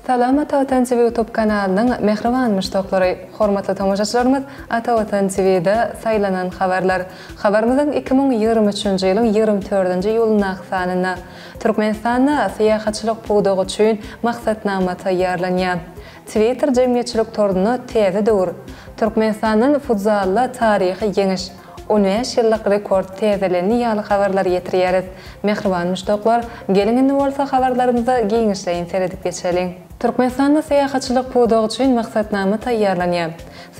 Salam Ata Watan TV YouTube kanalynyň mähriban muşdaklary! Hormatly tomaşaçylarymyz Ata Watan TV-de saýlanan habarlar. Habarymyzyň 2023-nji ýylyň 24-nji iýulyndaky sanynda Türkmenistanda syýahatçylyk pudagy üçin maksatnama taýýarlanýar. Twitter jemgyýetçilik torunda täze döwür, Türkmenistandan futzalda taryhy ýeňiş, 15 ýyllyk rekord täzelendi ýaly habarlary ýetirýäris. Mähriban muşdaklar, geliň indi bolsa habarlarymyza giňişleýin seredip geçeliň. Türkmenistanda syýahatçylyk pudagy üçin maksatnama taýýarlanýar.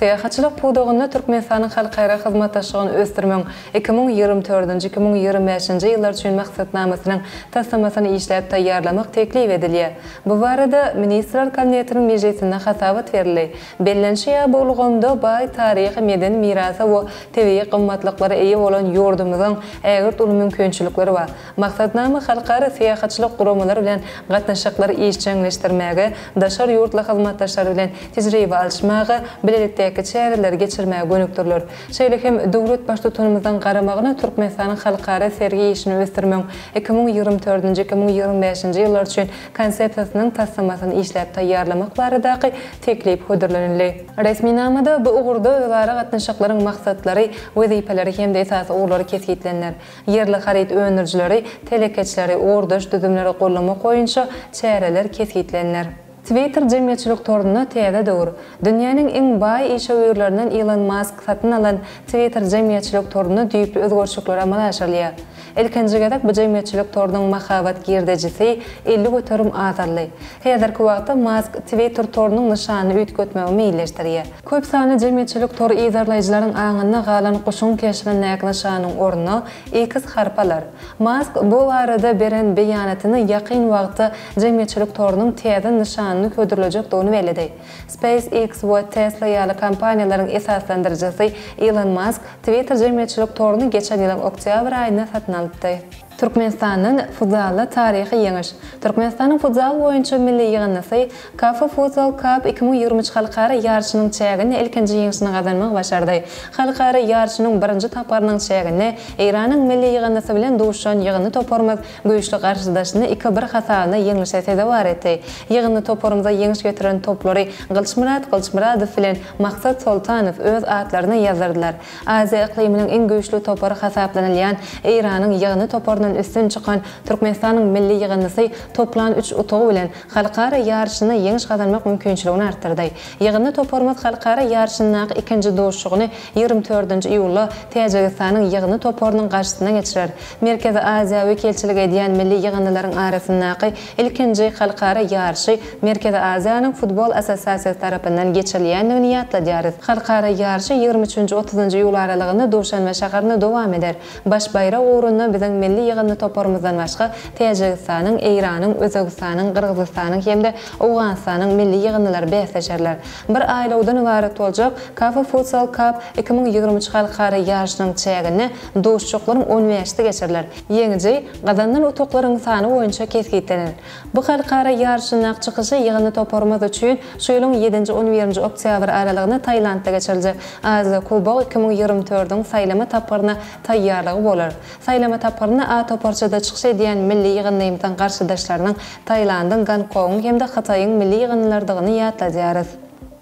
Syýahatçylyk pudagynda Türkmenistanyň halkara hyzmatdaşlygyny ösdürmegiň 2024-nji, 2025-nji ýyllar üçin maksatnamasynyň taslamasyny işläp taýýarlamak teklip edilýär. Bu barada Ministrler Kabinetiniň mejlisinde hasabat berildi. Bellenişi ýaly, bu ulgamda baý taryhy-medeni mirasa we tebigy gymmatlyklara eýe bolan ýurdumyzyň ägirt uly mümkinçilikleri bar. Maksatnama halkara syýahatçylyk guramalary bilen gatnaşyklary işjeňleşdirmäge, daşary ýurtly hyzmatdaşlar bilen tejribe alyşmaga, bilelikdäki çäreleri geçirmäge gönükdiriler. Şeýle hem döwlet Baştutanymyzyň garamagyna Türkmenistanyň halkara sergi işini ösdürmegiň 2024-nji, 2025-nji ýyllar üçin Konsepsiýasynyň taslamasyny işläp taýýarlamak baradaky teklip hödürlenildi. Resminamada bu ugurda özara gatnaşyklaryň maksatlary, wezipeleri hem-de esasy ugurlary kesgitleniler. Ýerli haryt öndürijileri, telekeçileri, ugurdaş düzümleri goldamak boýunça çäreler kesgitleniler. Twitter jemgyýetçilik torunda täze döwür. Dünýäniň iň baý işewürlerinden Ilon Mask satyn alan Twitter jemgyýetçilik torunda düýpli özgerişlikler amala aşyrylýar. Ilkinji gezek bu jemgyýetçilik torunyň mahabat girdejisi 50% azaldy. Häzirki wagtda Mask Twitter torunyň nyşanyny üýtgetmegi meýilleşdirýär. Köp sanly jemgyýetçilik tory yzarlaýjylaryň aňynda galan guşuň keşbindäki nyşanyň ornuna X harpy alar. Mask bu barada beren beýanatynda ýakyn wagtda jemgyýetçilik torunyň täze nyşanyny hödürlejekdigini belledi. SpaceX we Tesla ýaly kompaniýalaryň esaslandyryjysy Ilon Mask Twitter jemgyýetçilik toruny geçen ýylyň oktýabr aýynda satyn alypdy. Türkmenistandan futzalda taryhy ýeňiş. Türkmenistanyň futzal boýunça milli ýygyndysy CAFA Futsal Cup 2023 halkara ýaryşynyň çäginde ilkinji ýeňşini gazanmagy başardy. Halkara ýaryşynyň birinji tapgyrynyň çäginde Eýranyň milli ýygyndysy bilen duşuşan ýygyndy toparymyz güýçli garşydaşyny iki bir hasabynda ýeňlişe sezewar etdi. Ýygyndy toparymyza ýeňiş getiren toplary Gylyçmyrat Gylyçmyradow bilen Maksat Soltanow öz atlaryna ýazdyrdylar. Aziýa yklymynyň iň güýçli topary hasaplanylýan Eýranyň ýygyndy toparyndan üstün çykan Türkmenistanyň milli ýygyndysy toplan üç utugy bilen halkara ýaryşynda ýeňiş gazanmak mümkinçiligini artdyrdy. Ýygyndy toparymyz halkara ýaryşyndaky ikinji duşuşygyny 24-nji iýulda Täjigistanyň ýygyndy toparynyň garşysyna geçirer. Merkezi Aziýa wekilçilik edýän milli ýygyndylaryň arasyndaky ilkinji halkara ýaryşy Merkezi Aziýanyň Futbol Assosiasiýasy tarapyndan geçirilýändigini ýatladýarys. Halkara ýaryşy ýigrimi üçünji, otuzynjy iýul aralygynda Duşanbe şäherinde dowam eder. Baş baýrak ugrunda biziň milli ýygyndy toparymyzdan başga Täjigistanyň, Eýranyň, Özbegistanyň, Gyrgyzystanyň hem-de Owganystanyň milli ýygyndylary bäsleşerler. Bir aýlawdan ybarat boljak CAFA Futsal Cup 2023 halkara ýaryşynyň çäginde duşuşyklaryň on bäşisi geçiriler. Ýeňiji gazanylan utuklaryň sany boýunça kesgitlener. Bu halkara ýaryşyndaky çykyşy ýygyndy toparymyz üçin şu ýylyň ýedinji, on birinji oktýabr aralygynda Tailandda geçiriljek Aziýa Kubogy 2024-iň saýlama tapgyryna taýýarlygy bolar. Saýlama tapgyrynda A toparçada çykyş edýän milli ýygyndymyzyň garşydaşlarynyň Tailandyň, Gonkongyň hem-de Hytaýyň milli ýygyndylarydygyny ýatladýarys.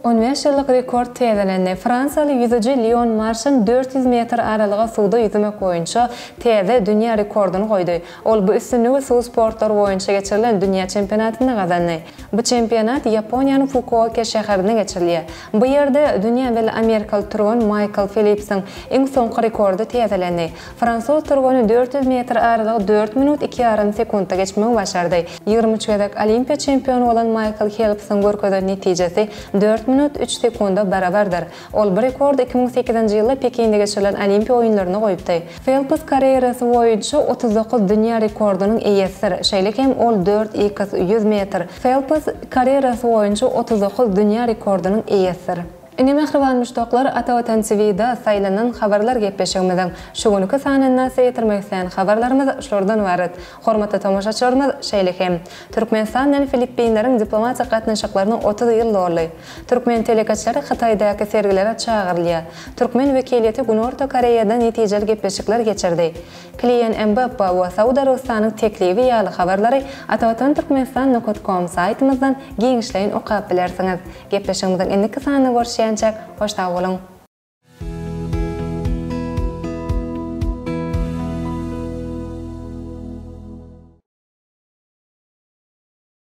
On bäş ýyllyk rekord täzelendi. Fransiýaly ýüzüji Leon Marşan 400 metr aralyga suwda ýüzmek boýunça täze dünýä rekordyny goýdy. Ol bu üstünligi suw sportlary boýunça geçirilen dünýä çempionatynda gazandy. Bu çempionat Ýaponiýanyň Fukuoka şäherinde geçirilýär. Bu ýerde dünýä belli amerikaly türgen Maýkl Felipsiň iň soňky rekordy täzelendi. Fransuz türgeni 400 metr aralygy dört minut iki ýarym sekuntda geçmegi başardy. 23 gezek Olimpiýa çempiony bolan Maýkl Helpsiň görkezen netijesi dört minut üç sekunda barabardyr. Ol bu rekordy 2008-nji ýylda Pekinde geçirilen Olimpiýa oýunlarynda goýupdy. Felps karýerasy boýunça 39 dünýä rekordynyň eýesidir. Şeýle hem ol dört x 100 metr. Felps karýerasy boýunça 39 dünýä rekordynyň eýesidir. Ine mähriban muşdaklar Atavatan TV-da saýlanan habarlar gepleşigimiziň şu günki sanynda size ýetirmek isleýän habarlarymyz şulardan ybarat. Hormatly tomaşaçylarymyz şeýle hem Türkmenistan bilen Filippinleriň diplomatik gatnaşyklaryna 30 ýyl doldy. Türkmen telekeçileri Hytaýdaky sergilere çagyrylýar. Türkmen wekiliýeti Günorta Koreýada netijeli gepleşikler geçirdi. Kilian Mbappe we Saud Arabystanyň teklibi ýaly habarlary Atavatan Türkmenistan nokat kom saýtymyzdan giňişleýin okap bilersiňiz. Gepleşigimiziň indiki sanynda görüşýänçäk, hoş sag boluň!